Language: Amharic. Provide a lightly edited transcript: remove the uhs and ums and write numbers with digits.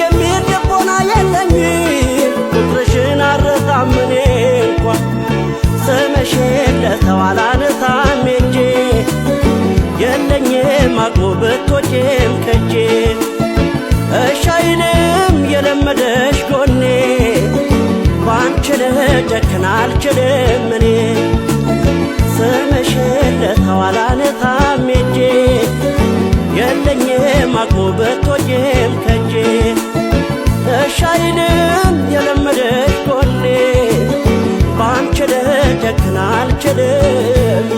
የሚል ልቦና የለኝም። ቁጥርሽን አልረሳም እኔ እንኳ፣ ስምሽን ለሰው አላነሳም ሄጄ። የለኝም አቅሙ ብትወጪም ከጄ፣ እሺ አይልም የለመደሽ ጎኔ። ባንቺ ልጨክን አልችልም እኔ። ስምሽን ለሰው አላነሳም ሄጄ፣ የለኝም አቅሙ ብትወጪም ከጄ። እሺ አይልም የለመደሽ ጎኔ፣ ባንቺ ልጨክን አልችልም።